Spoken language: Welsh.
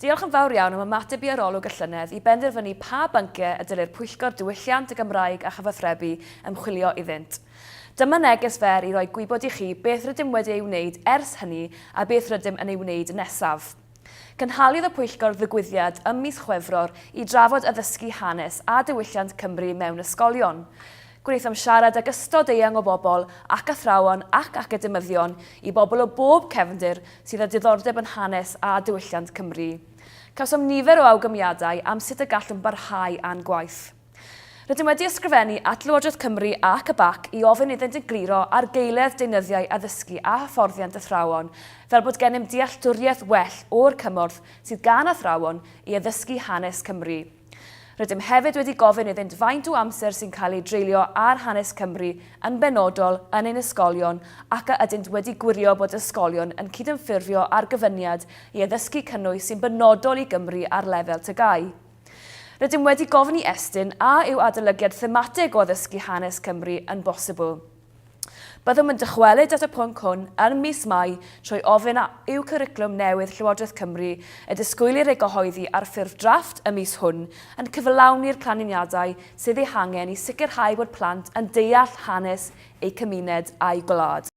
Diolch yn fawr iawn am ymateb i arolwg y llynedd i benderfynu pa bynciau y dylai'r Pwyllgor Diwylliant, y Gymraeg a Chyfathrebu ymchwilio iddynt. Dyma neges fer i roi gwybod i chi beth rydym wedi ei wneud ers hynny a beth rydym yn ei wneud nesaf. Cynhaliodd y Pwyllgor ddigwyddiad ym mis Chwefror i drafod addysgu hanes a diwylliant Cymru mewn ysgolion. Gwnaethom siarad ag ystod eang o bobl ac athrawon ac academyddion i bobl o bob cefndir sydd â diddordeb yn hanes a diwylliant Cymru. Cawsom nifer o awgrymiadau am sut y gallwn barhau â'n gwaith. Rydym wedi ysgrifennu at Lywodraeth Cymru ac y bac i ofyn iddynt egluro argaeledd deunyddiau addysgu a hyfforddiant athrawon fel bod gennym dealltwriaeth well o'r cymorth sydd gan athrawon i addysgu hanes Cymru. Rydym hefyd wedi gofyn iddynt faint o amser sy'n cael ei dreulio ar hanes Cymru yn benodol yn ein ysgolion ac a ydynt wedi gwirio bod ysgolion yn cydymffurfio â'r gofyniad i addysgu cynnwys sy'n benodol i Gymru ar lefel TGAU. Rydym wedi gofyn i Estyn a yw adolygiad thematig o addysgu hanes Cymru yn bosibl. Byddwn yn dychwelyd at y pwnc hwn yn mis Mai trwy ofyn a yw cwricwlwm newydd Llywodraeth Cymru y disgwylir ei gyhoeddi ar ffurf drafft y mis hwn yn cyflawni'r canlyniadau sydd eu hangen i sicrhau bod plant yn deall hanes eu cymuned a'u gwlad.